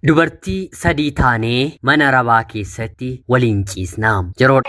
Dubartii sadii taanee mana arabaa keessatti waliin ciisna. Yeroo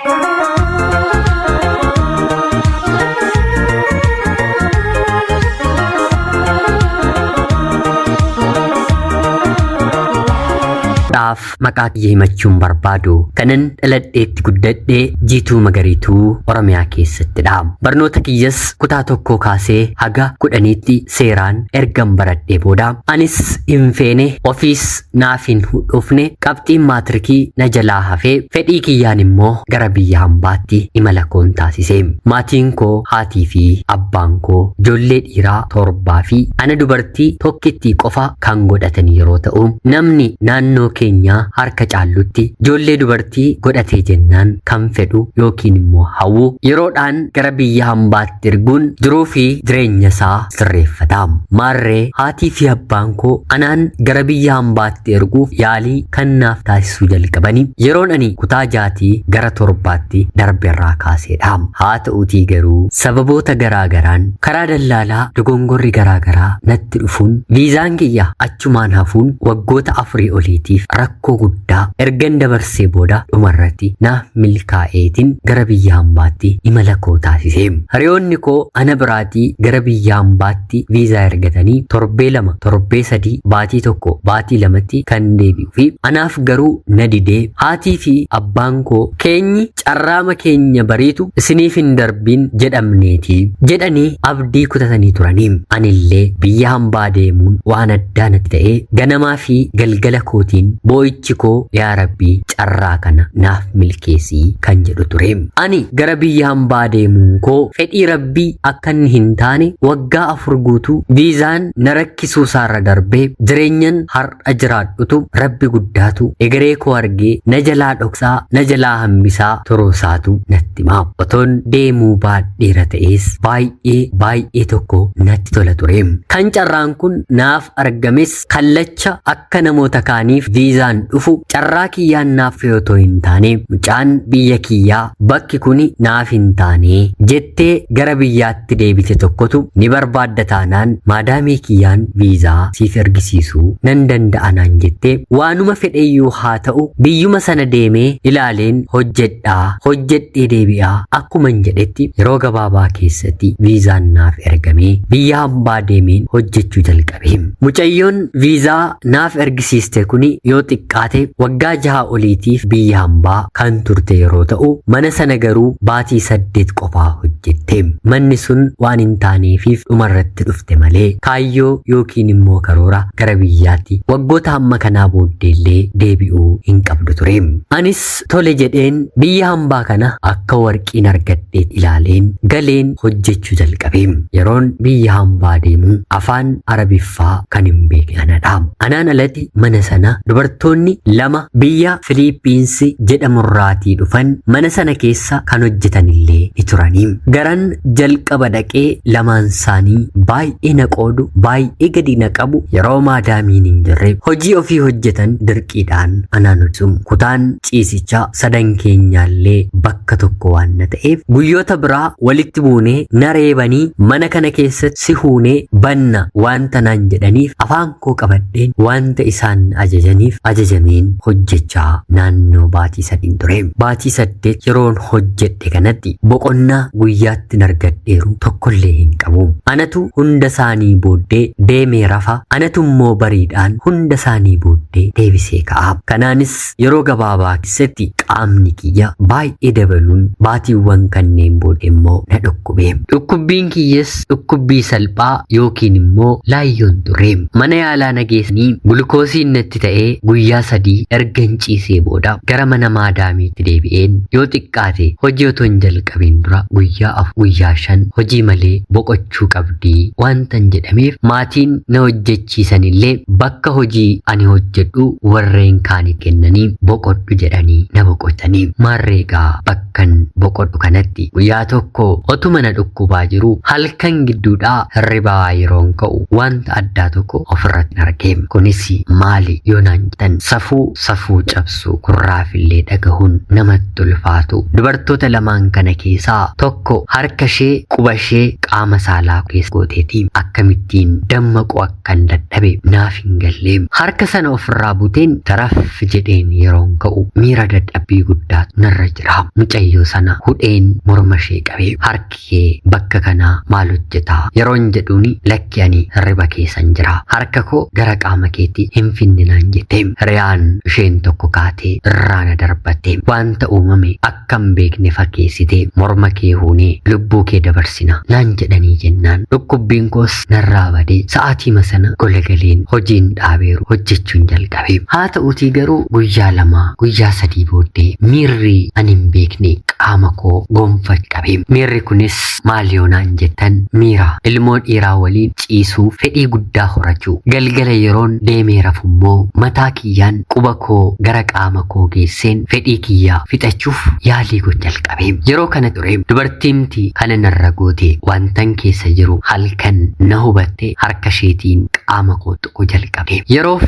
dhaaf maqaa kiyya himachuun barbaadu kanan dhaladheetti guddadhee Jiituu Magariituu Oromiyaa keessattidha. Barnoota kiyyas kutaa tokkoo kaasee haga 10tti seeraan ergan baradhee booda anis hin feene, ofiis naaf hin dhufne, qabxiin maatirikii na jalaa hafee fedhii kiyyaan immoo gara biyya hambaatti imala koon taasise. Maatiin koo, haatii fi abbaan koo, ijoollee dhiiraa 7 fi ana dubartii tokkittii qofa kan godhatan yeroo ta'u, namni naannoo keenyaa harka caallutti ijoollee dubartii godhatee jennaan kan fedhu yookiin immoo hawwu yeroodhaan gara biyya hambaatti erguun jiruu fi jireenya isaa sirreeffata. Maarree haatii fi abbaan koo anaan gara biyya hambaatti erguuf yaalii kan naaf taasisuu jalqabani yeroon ani kutaa 6 gara 7tti darberraa kaaseedha. Haa ta'uutii garuu sababoota garaa garaan karaa dallaalaa dogongorri garaa garaa natti dhufuun viizaan kiyya achumaan hafuun waggoota 4 oliitiif rakkoo guddaa ergan dabarsee booda dhumarratti naaf milkaa'eetiin gara biyya hambaatti imala koo taasise. Hiriyoonni koo ana biraatii gara biyya hambaatti viizaa ergatanii torbee 2, torbee 3, baatii 1, baatii 2tti kan deebi'u fi anaaf garuu na didee haatii fi abbaan koo keenyi carraama keenya bariitu isiniif hin darbiin jedhamneeti jedhanii abdii kutatanii turanii. Anillee biyya hambaa deemuun waan addaa natti ta'ee ganamaa fi galgala kootiin boo'ichi koo yaa Rabbii carraa kana naaf milkeessii kan jedhu ture. Ani gara biyya hambaa deemuun koo fedhii Rabbii akka inni hin taane waggaa 4 guutuu viizaan na rakkisuu isaarra darbee jireenyan har'a jiraadhutu Rabbi guddaatu egeree koo argee na jalaa dhoksaa na jalaa hambisaa turuu isaatu natti hima. Otoon deemuu baadheera ta'ees baay'ee baay'ee tokko natti tola ture. Kan carraan kun naaf argames kallacha akka namoota kaaniif viizaan dhufu carraa kiyyaan naaf otoo hin taane mucaan biyya kiyyaa bakki kuni naaf hin taane jettee gara biyyaatti deebite tokkotu ni barbaadda taanaan maadaamii kiyyaan viizaa siif ergisiisuu nan danda'a naan jettee waanuma fedheyyuu haa ta'u biyyuma sana deemee ilaaleen hojjedhaa hojjedhee deebi'aa akkuman jedhetti yeroo gabaabaa keessatti viizaan naaf ergamee biyya hambaa deemeen hojjechuu jalqabe. Mucayyoon viizaa naaf ergisiiste kuni yoo xiqqaate waggaa 6 oliitiif biyya hambaa kan turte yeroo ta'u mana sana garuu baatii 8 qofaa hojjette. Manni sun waan hin taaneefiif dhumarratti dhufte malee kaayyoo yookiin immoo karoora gara biyyaatti waggoota hamma kanaa booddeellee deebi'uu hin qabdu ture. Anis tole jedheen biyya hambaa kana akka warqiin argadhee ilaaleen galeen hojjechuu jalqabe. Yeroon biyya hambaa deemu afaan Arabiffaa kan hin beekne anadha. Anaan alatti mana sana dubartoonni 2 biyya Filiippiinsi jedhamurraatii dhufan mana sana keessa kan hojjetanillee ni turanii. Garan jalqaba dhaqee lamaan isaanii baay'ee na qoodu, baay'ee gadi na qabu, yeroo maadaamiin hin jirre hojii ofii hojjetan dirqiidhaan anaan hojjetu. Kutaan ciisichaa sadan keenyaallee bakka tokko waan na ta'eef guyyoota biraa walitti buunee na reebanii mana kana keessatti si huunee banna wanta naan jedhaniif afaan koo qabadheen wanta isaan ajajaniif ajajameen hojjechaa naannoo baatii 3 ture. Baatii 8 yeroon hojjedhe kanatti boqonnaa guyyaatti argadheeru tokkollee hin qabu. Anatu hunda isaanii booddee deemee rafa, anatu immoo bariidhaan hunda isaanii booddee deebisee ka'a. Kanaanis yeroo gabaabaa keessatti qaamni kiyya baay'ee dabaluun baatiiwwan kanneen booda immoo na dhukkube. Dhukkubbiin kiyyas dhukkubbii salphaa yookiin immoo laayyoon ture. Mana yaalaa na geessanii gulukoosiin natti ta'ee guyyaa 3 ergan ciisee booda gara mana maadaamiitti deebi'een yoo xiqqaate hojii otoo hin jalqabiin dura guyyaa 4 guyyaa 5 hojii malee boqochuu qabdii waantan jedhameef maatiin na hojjechiisanillee bakka hojii ani hojjedhu warreen kaaniif kennanii boqodhu jedhanii na boqotanii. Maarreegaa bakkan boqodhu kanatti guyyaa tokko otuma na dhukkubaa jiru halkan gidduudhaa hirribaa yeroon ka'u wanta addaa tokko ofirratti arge. Kunis maali yoo naan jettan safuu safuu cabsu gurraafillee dhagahuun namatti ulfaatu. Dubartoota lamaan kana keessaa tokko harka ishee quba ishee qaama saalaa keessa gooteeti. Akkamittiin dammaqu akkan dadhabe naaf hin galle. Harka sana ofirraa buteen taraf jedheen yeroon ka'u miira dadhabbii guddaatu narra jira. Mucayyoo sana hudheen morma ishee qabe, harki kee bakka kanaa maal hojjetaa yeroon jedhuuni, lakki ani hirriba keessan jira, harka koo gara qaama keetti hin finninaan jette. Hiriyaan isheen tokko kaatee irraa na darbatte. Wanta uumame akkam beekne fakkeessite, morma kee huunee lubbuu kee dabarsina naan jedhanii jennaan dhukkubbiin koos narraa badee sa'aatiima sana gola galeen hojiin dhaabeeru hojjechuun jalqabe. Haa ta'uutii garuu guyyaa 2 guyyaa 3 booddee miirri ani hin beekne qaama koo gonfa qabe. Miirri kunis maal yoo naan jettan, miira ilmoo dhiiraa waliin ciisuu fedhii guddaa horachuu. Galgala yeroon deemee rafummoo mataa kiyyaan quba koo gara qaama koo geesseen fedhii kiyyaa fixachuuf yaalii gocha jalqabe. Yeroo kana ture dubartiimti kana narra goote wantan keessa jiru halkan na hubatte harka isheetiin qaama koo tuquu jalqabe. Yeroof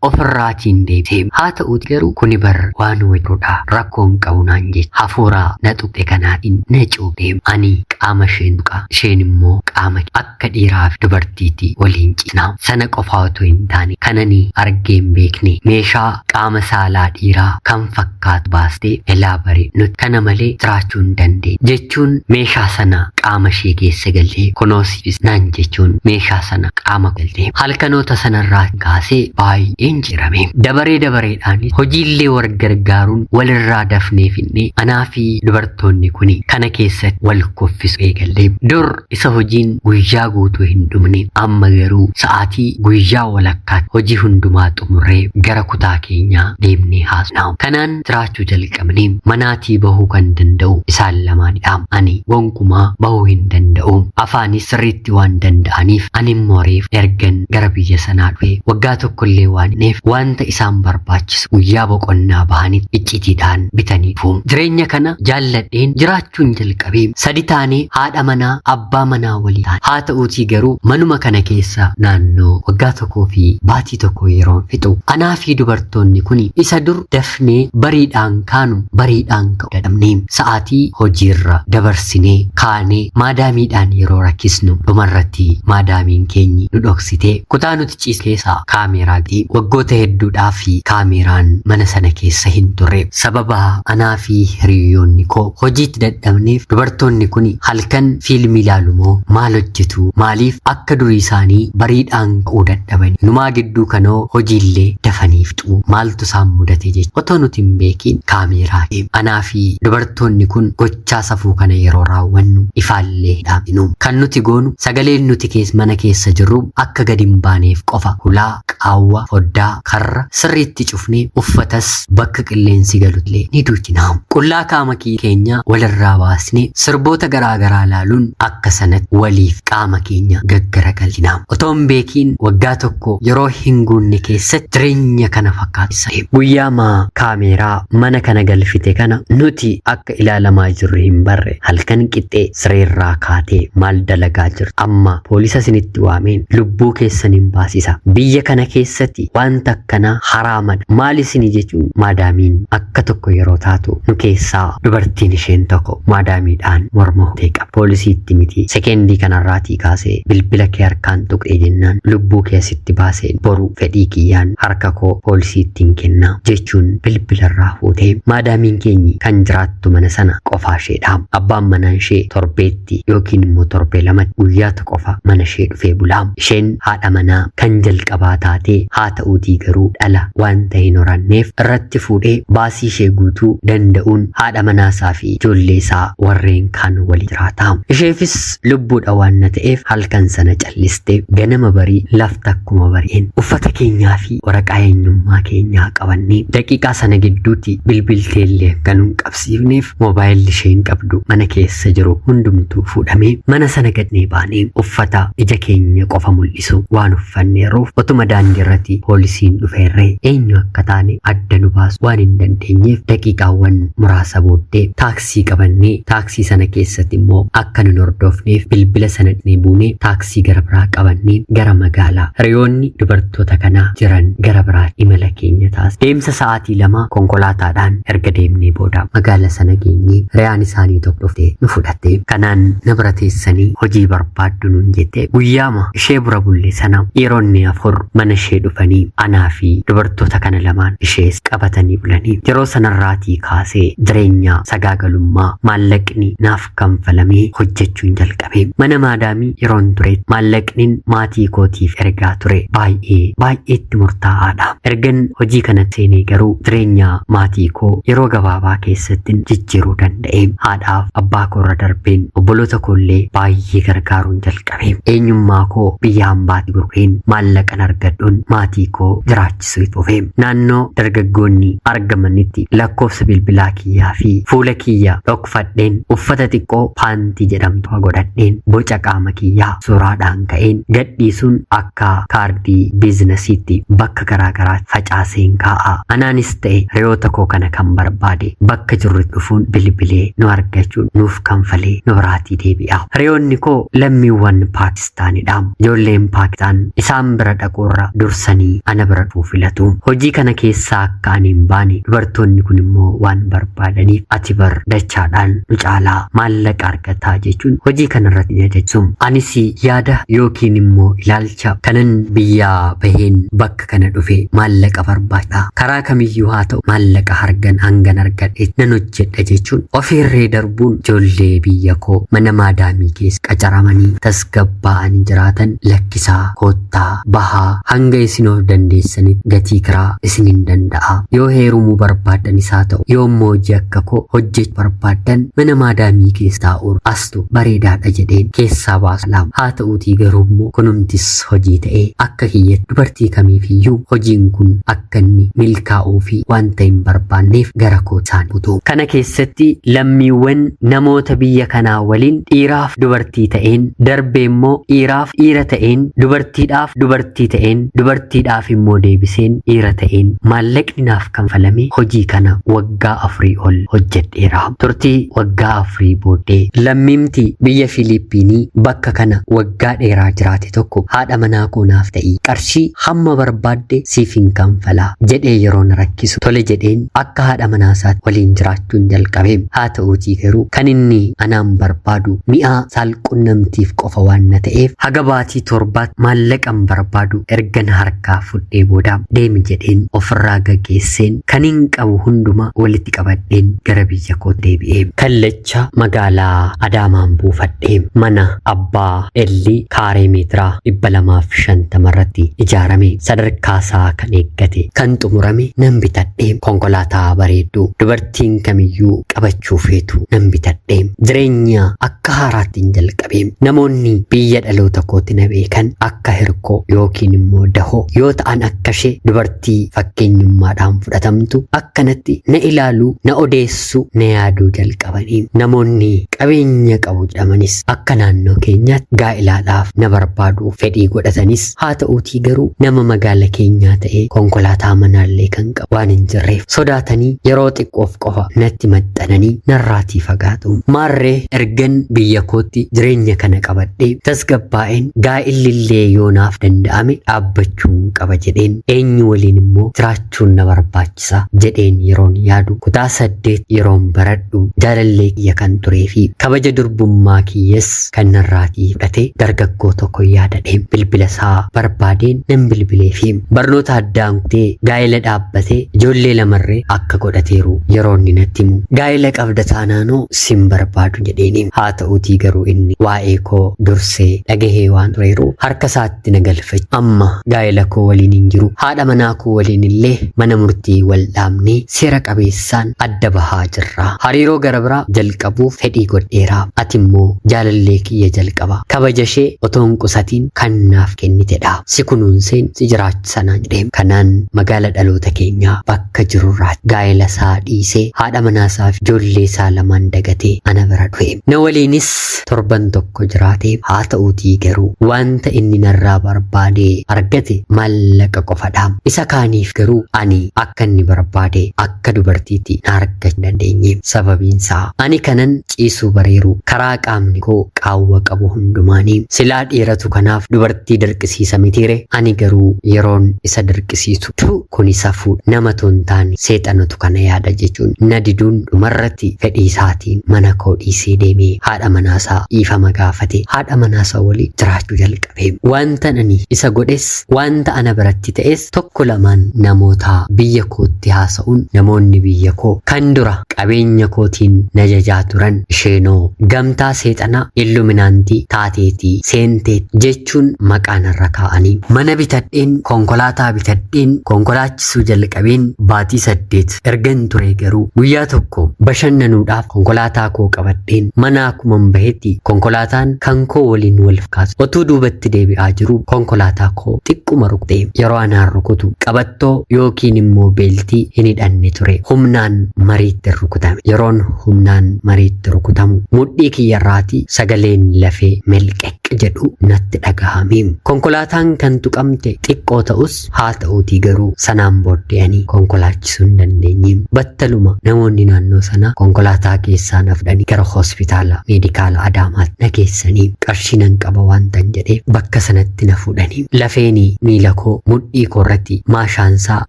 ofirraatiin deebite. Haa ta'uuti garuu kuni bar waan wajjirudha, rakkoon qabu naan jecha hafuura na tuqxe kanaatiin na cuuphe. Ani qaama isheen tuqa, isheen immoo qaama akka dhiiraa fi dubartiitti waliin ciisna. Sana qofaa otoo hin taane kanani argee hin beekne meeshaa qaama saalaa dhiiraa kan fakkaatu baastee, elaa bare nuti kana malee jiraachuu hin dandeenye jechuun meeshaa sana qaama ishee keessa galtee, kunoosiifis naan jechuun meeshaa sana qaama galtee. Halkanoota sanarraa kaasee baay'een jirame. Dabaree dabareedhaan hojiillee wal gargaaruun walirraa dafnee finnee anaa fi dubartoonni kuni kana keessatti wal kuffisu eegalle. Dur isa hojiin guyyaa guutuu hin dhumne, amma garuu sa'aatii guyyaa walakkaatti hojii hundumaa xumurree gara kutaa keenyaa deemnee haasofna. Kanaan jiraachuu jalqabne. Manaatii bahuu kan danda'u isaan lamaanidha. Ani gonkumaa bahuu hin danda'u. Afaanis sirriitti waan danda'aniif, ani immoo reef ergan gara biyya sanaa dhufe waggaa tokkollee waan hineef, wanta isaan barbaachisu guyyaa boqonnaa bahanitti iccitiidhaan bitanii dhufu. Jireenya kana jaalladheen jiraachuun jalqabe. Sadi taanee haadha manaa abbaa manaa walii taane. Haa ta'uutii garuu manuma kana keessa naannoo waggaa 1 fi baatii 1 yeroo fixu, anaa fi dubartoonni kun isa dur dafnee bariidhaan kaanu bariidhaan ka'u dadhabne. Sa'aatii hojiirra dabarsinee kaanee maadaamiidhaan yeroo rakkisnu, dhumarratti maadaamiin keenyi nu dhoksitee kutaa nuti ciisu keessaa kaameeraa. Waggoota hedduudhaa fi kaameeraan mana sana keessa hin turre. Sababa anaa fi hiriyoonni koo hojiitti dadhabneef, dubartoonni kun halkan fiilmii ilaalu moo maal hojjetu, maaliif akka durii isaanii bariidhaan ka'uu dadhabani, numaa gidduu kanoo hojiillee dafanii fixu, maaltu isaan mudate jechuudha. Otoo nuti hin beekin kaameeraa anaa fi dubartoonni kun gochaa safuu kana yeroo raawwannu ifaallee dhaabinu. Kan nuti goonu sagaleen nuti mana keessa jirru akka gadi hin baaneef qofa hulaa, qaawwa, foddaa, karra sirriitti cufnee uffatas bakka qilleensi galullee ni duuchina. Qullaa qaama keenya walirraa baasnee sirboota garaa garaa ilaaluun akka sanatti waliif qaama keenya gaggaragalchina. Otoo hin beekiin waggaa 1 yeroo hin guunne keessatti jireenya kana fakkaata. Guyyaa maa kaameeraa mana kana galfite kana nuti akka ilaalamaa jirru hin barre. Halkan qixxee sireerraa kaatee, maal dalagaa jirtu, amma poolisa isinitti waameen lubbuu keessan hin baasisa, biyya kana keessatti wanta akkanaa haraamadha, maal isini jechuun maadaamiin akka tokko yeroo taatu, nu keessaa dubartiin isheen tokko maadaamiidhaan morma hutee qaba. Poolisiitti miti, sekendii kanarraatii kaasee bilbila kee harkaan tuqxee jennaan lubbuu kee asitti baaseen boru fedhii kiyyaan harka koo poolisiittiin kennaa jechuun bilbilarraa fuutee. Maadaamiin keenyi kan jiraattu mana sana qofaa isheedha. Abbaan manaa ishee torbeetti yookiin immoo torbee lamatti guyyaa tokko qofa mana ishee dhufee bulaa. Isheen haadha manaa kan jalqabaa taatee, haa ta'uutii garuu dhala wanta hin horanneef irratti fuudhee baasii ishee guutuu danda'uun haadha manaasaa fi ijoollee isaa warreen kaan walii jiraata. Isheefis lubbuudha waan na ta'eef halkan sana calliste. Ganama barii lafti akkuma bari'een uffata keenyaa fi waraqaa eenyummaa keenyaa qabannee, daqiiqaa sana gidduutti bilbilteellee akka nu hin qabsiifneef moobaayilli isheen qabdu mana keessa jiru hundumtuu fuudhamee, mana sana gadnee baanee, uffata ija keenya qofa mul'isu waan uffanneeruuf otuma daandii irratti poolisiin dhufeerree eenyu akka taane adda nu baasu waan hin dandeenyeef, daqiiqaawwan muraasa booddee taaksii qabannee, taaksii sana keessatti immoo akka nu hordofneef bilbila Bilbila sana dhiisnee buunee taaksii gara biraa qabannee gara magaalaa hiriyoonni dubartoota kanaa jiran gara biraa imala keenya taasise. Deemsa sa'aatii 2 konkolaataadhaan erga deemnee booda magaala sana geenyee hiriyaan isaanii tokko dhuftee nu fudhatte. Kanaan na bira teessanii hojii barbaaddu nuun jette. Guyyaama ishee bira bulle sana dhiironni 4 mana ishee dhufanii anaa fi dubartoota kana lamaan ishees qabatanii bulanii. Yeroo sanarraatii kaasee jireenya sagaagalummaa maallaqni naaf kanfalamee hojjechuun jalqabe. Mana maadaamii yeroon ture maallaqnin maatii kootiif ergaa ture baay'ee baay'eetti murtaa'aadha. Ergan hojii kana seenee garuu jireenya maatii koo yeroo gabaabaa keessatti jijjiiruu danda'e. Haadhaaf abbaa koorra darbeen obboloota koollee baay'ee gargaaruun jalqabe. Eenyummaa koo biyya hambaatti gurgureen maallaqan argadhuun maatii koo jiraachisuu itti fufe. Naannoo dargaggoonni argamanitti lakkoofsa bilbilaa kiyyaa fi fuula kiyya dhokfadheen uffata xiqqoo paantii jedhamtu godhadheen boca qaama kiyyaa suuraadhaan ka'een gadhiisuun akka kaardii biizinasiitti bakka garaagaraa facaaseen kaa'a. Anaanis ta'e hiriyoota koo kana kan barbaade bakka jirrutti dhufuun bilbilee nu argachuun nuuf kanfalee nu biraatii deebi'a. Hiriyoonni koo lammiiwwan Paakistaanidha. Ijoolleen Paakistaan isaan bira dhaquurra dursanii ana bira dhufuu filatu. Hojii kana keessaa akka ani hin baane dubartoonni kun immoo waan barbaadaniif ati bar dachaadhaan nu caalaa maallaqa argataa jechuun hojii kanarratti ni ajajsu. Anis yaada yookiin immoo ilaalcha kanan biyyaa baheen bakka kana dhufe maallaqa barbaada. Karaa kamiyyuu haa ta'u maallaqa hargan hangan argadhe nan hojjedha jechuun ofiirree darbuun ijoollee biyya koo mana maadaamii keessa qacaramanii tasgabbaa'anii jiraatan lakkisaa koottaa bahaa hanga isin of dandeessanitti gatii kiraa isin hin danda'a. Yoo heerumuu barbaaddanis haa ta'u yoo immoo hojii akka koo hojjechuu barbaaddan mana maadaamii keessa taa'uun astu bareedaadha jedheen keessaa baasu lama. Haa ta'uutii garuu immoo kunumtis hojii ta'ee akka kiyyatti dubartii kamiifiyyuu hojiin kun akka inni milkaa'uu fi wanta hin barbaanneef gara koo isaan butu. Kana keessatti lammiiwwan namoota biyya kanaa waliin dhiiraaf dubartii ta'een darbee immoo dhiiraaf dhiira ta'een dubartiidhaaf dubartii ta'een dubartiidhaaf immoo deebiseen dhiira ta'een maallaqni naaf kanfalame hojii kana waggaa 4 ol hojjedheera. Turtii waggaa 4 booddee lammiimti biyya Filiippiinii bakka kana waggaa dheeraa jiraate tokko haadha manaa koo naaf ta'ii qarshii hamma barbaadde siif hin kanfalaa jedhee yeroo na rakkisu tole jedheen akka haadha manaa isaatti waliin jiraachuun jalqabe. Haa ta'uutii garuu kan inni anaan barbaadu mi'a saalqunnamtiif qofa waan na ta'eef haga baatii 7 maallaqan barbaadu ergan harkaa fudhee booda deemi jedheen ofirraa gaggeesseen kan hin qabu hunduma walitti qabadheen gara biyya koo deebi'e. Kallacha magaalaa Adaamaan buufadhee mana abbaa Elli kaaree meetiraa 250 irratti ijaarame sadarkaa isaa kan eeggate kan xumurame nan bitadhe. Konkolaataa bareedduu dubartiin kamiyyuu qabachuu feetu nan bitadhe. Jireenya akka haaraatti hin jalqabe. Namoonni biyya dhaloota kootti na beekan akka hirkoo yookiin immoo dahoo yoo ta'an akka ishee dubartii fakkeenyummaadhaan fudhatamtu akkanatti na ilaaluu, na odeessuu, na yaaduu jalqabanii. Namoonni qabeenya qabu jedhamanis akka naannoo keenyaatti gaa'ilaadhaaf na barbaadu fedhii godhatanis haa ta'uutii garuu nama magaala keenyaa ta'ee konkolaataa manaallee kan qabu waan hin jirreef sodaatanii yeroo xiqqoof qofa natti maxxananii narraatii fagaatu. Maarree ergan biyya kootti jireenya kana qabadhee tasgabbaa'een gaa'illillee yoo naaf danda'ame dhaabbachuun qaba jedheen eenyu waliin immoo jiraachuun na barbaachisa jedheen yeroon yaadu kutaa 8 yeroon baradhu jaalallee kiyya kan turee fi kabaja durbummaa kiyyas kan narraatii fudhate dargaggoo tokko yaadadhe. Bilbila isaa barbaadeen nan bilbilee fi barnoota addaan kutee gaa'ela dhaabbatee ijoollee lamarree akka godhateeru yeroo inni natti himu gaa'ela qabda taanaanoo sin barbaadu jedheeni. Haa ta'uutii garuu inni waa'ee koo dursee dhagahee waan tureeru harka isaatti na galfache. Amma gaa'ela koo waliin hin jiru. Haadha manaa koo waliin illee mana murtii wal dhaabnee seera qabeessaan adda bahaa jirra. Hariiroo gara biraa jalqabuuf fedhii godheera. Ati immoo jaalallee kiyya jalqaba. Kabaja ishee otoo hin qusatiin kan naaf kennitedha. Si kunuunseen si jiraachisanaa jedhee. Kanaan magaala dhaloota keenyaa bakka jirurraa gaa'ela isaa dhiisee haadha manaa isaa fi ijoollee isaa lamaan dagatee ana bira dhufe. Na waliinis torban tokko jiraatee haa ta'uutii garuu wanta inni narraa barbaade argate maallaqa qofadha. Isa kaaniif garuu ani akka inni barbaade akka dubartiitti na argachuu hin dandeenye. Sababiin isaa ani kanan ciisuu bareeru karaa qaamni koo Qaawwa qabu hundumaanii silaa dhiiratu kanaaf dubartii dirqisiisa mitiire. Ani garuu yeroon isa dirqisiisu tu kuni safuudha, namatu hin taane seexanatu kana yaada jechuun na diduun dhumarratti fedhii isaatiin mana koo dhiisee deemee haadha manaasaa dhiifama gaafate, haadha manaasaa waliin jiraachuu jalqabe. Wanta ani isa godhes, wanta ana biratti ta'es tokko lamaan namoota biyya kootti haasa'uun, namoonni biyya koo kan dura qabeenya kootiin na jajaa turan, isheenoo gamtaa seexanaa illuminaantii taateetii seenteet jechuun maqaan irra kaa'anii, mana bitadheen, konkolaataa bitadheen, konkolaachisuu jalqabeen baatii 8 ergan ture garuu guyyaa tokko bashannanuudhaaf konkolaataa koo qabadheen mana akkuman bahetti konkolaataan kan koo waliin wal fakkaatu otuu duubatti deebi'aa jiru konkolaataa koo xiqquma rukute. Yeroo anaan rukutu qabattoo yookiin immoo beeltii hin hidhanne ture. Humnaan mariitti rukutame. Yeroon humnaan mariitti rukutamu mudhii kiyyarraatii sagaleen lafee melqeq jedhu natti dhagahame. Konkolaataan kan tuqamte xiqqoo ta'us, haa ta'uutii garuu sanaan booddee ani konkolaachisuu hin dandeenye. Battaluma namoonni naannoo sanaa konkolaataa keessaa na fudhanii gara hospitaala meedikaala Adaamaatti na geessanii, qarshii nan qaba waantan jedheef bakka sanatti na fuudhanii, lafeenii miila koo mudhii koo irratti maashaansaa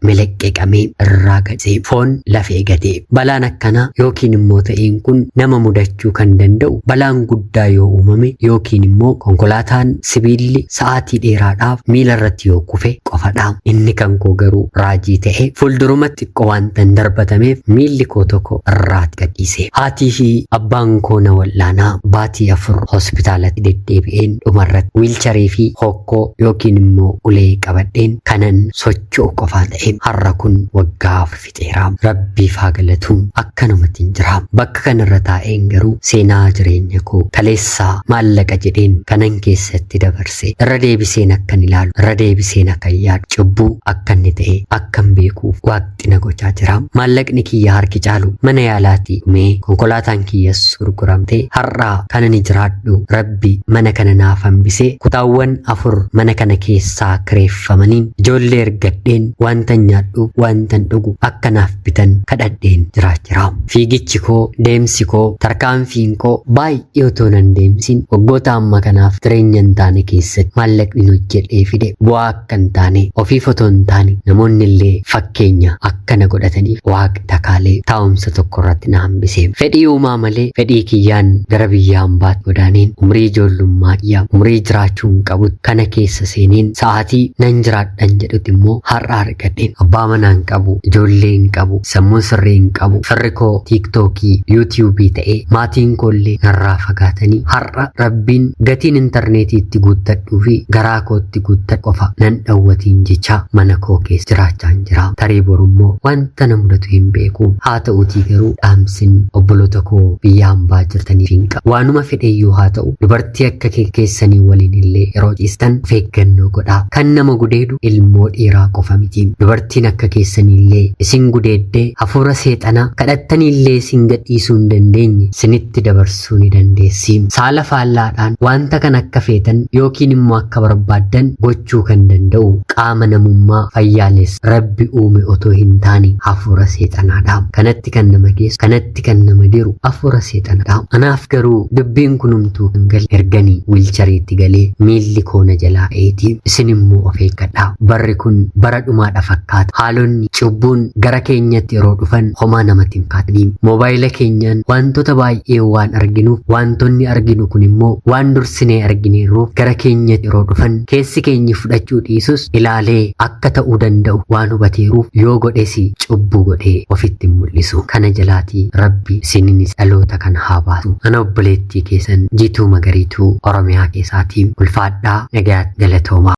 meleqqeqamee irraa gadee foon lafee gatee. Balaan akkanaa yookiin immoo ta'een kun nama mudachuu kan danda'u balaan guddaa yoo uumame yookiin immoo konkolaataan sibiilli sa'aatii dheeraadhaaf miila irratti yoo kufe qofadha. Inni kan koo garuu raajii ta'e, fuuldurumatti xiqqoo waantan darbatameef miilli koo tokko irraati gadhiise. Haatii fi abbaan koo na wal'aanaa baatii 4 hospitaalatti deddeebi'een dhumarratti wiilcharii fi hokkoo yookiin immoo ulee qabadheen kanan socho'u qofaa ta'e. Har'a kun waggaa 4 fixeera. Rabbiif haa galatu, akkanumatti hin jira. Bakka kanarra taa'een garuu seenaa jireenya koo kaleessaa maallaqa jedheen kanan keessatti dabarse irra deebiseen akkan ilaalu, irra deebiseen akkan yaadu, cubbuu akka inni ta'e akkan beekuuf waaqni na gochaa jira. Maallaqni kiyya harki caalu mana yaalaatii dhumee, konkolaataan kiyyas gurguramte. Har'aa kan ani jiraadhu Rabbi mana kana naaf hambisee kutaawwan 4 mana kana keessaa kireeffamaniin ijoollee ergadheen wantan nyaadhu, wantan dhugu akka naaf bitan kadhadheen jiraachira. Fiigichi koo, deemsi koo, tarkaanfiin koo baay'ee otoo nan deemsin waggoota amma kanaaf jireenya hin taane keessatti maallaqni hojjedhee fide bu'aa akka hin taane, ofiif otoo hin taane namoonni illee fakkeenya akkana godhataniif waaqni takaalee taa'umsa tokko irratti na hambise. Fedhii uumaa malee fedhii kiyyaan gara biyya hambaatti godaaneen umrii ijoollummaa kiyya, umrii jiraachuu hin qabu kana keessa seeneen, sa'aatii nan jiraadhan jedhutti immoo har'a argadheen. Abbaa manaa hin qabu, ijoollee hin qabu, sammuu sirrii hin qabu, firri koo tiiktookii, yuutiyuubii ta'ee, maatiin koo illee narraa fagaatanii, har'a Rabbiin gatiin intarneetiitti guuttadhuu fi garaa kootti guuttadhu qofa nan dhawwatiin jecha mana koo keessa jiraachaa jira. Tarii borummoo wanta na mudatu hin beeku. Haa ta'uutii garuu dhaamsin obboloota koo biyya hambaa jirtaniif hin qabu. Waanuma fedheyyuu haa ta'u, dubartii akka keessanii waliin illee yeroo ciistan of eeggannoo godhaa. Kan nama gudeedu ilmoo dhiiraa qofa miti. Dubartiin akka keessanii illee isin gudeeddee hafuura seexanaa kadhattanii illee isin gadhiisuu hin dandeenye isinitti dabarsuu ni dandeessi. Saala faallaadhaan wanta kan akka feetan yookiin immoo akka barbaaddan gochuu kan danda'u qaama namummaa fayyaaleessa Rabbi uume otoo hin taane hafuura seexanaadha. Kanatti kan nama geessu, kanatti kan nama diru hafuura seexanaadha. Anaaf garuu dubbiin kunumtuu kan gale erganii wiilchariitti galee miilli koo na jalaa ka'eeti. Isin immoo of eeggadhaa. Barri kun bara dhumaadha fakkaata. Haalonni cubbuun gara keenyatti yeroo dhufan homaa namatti hin fakkaatanii. Moobaayila keenyaan wantoota baay'ee waan arginuuf, wantoonni arginu kun immoo waan dursinee argineerruuf, gara keenyatti yeroo dhufan keessi keenyi fudhachuu dhiisus ilaalee akka ta'uu danda'u waan hubateeruuf yoo godhes cubbuu godhee ofitti hin mul'isu. Kana jalaatii Rabbi isininis dhaloota kana haa baasu. Ana obboleettii keessan Jiituu Magariituu Oromiyaa keessaatii. Ulfaadhaa, nagayaatti, galatoomaa.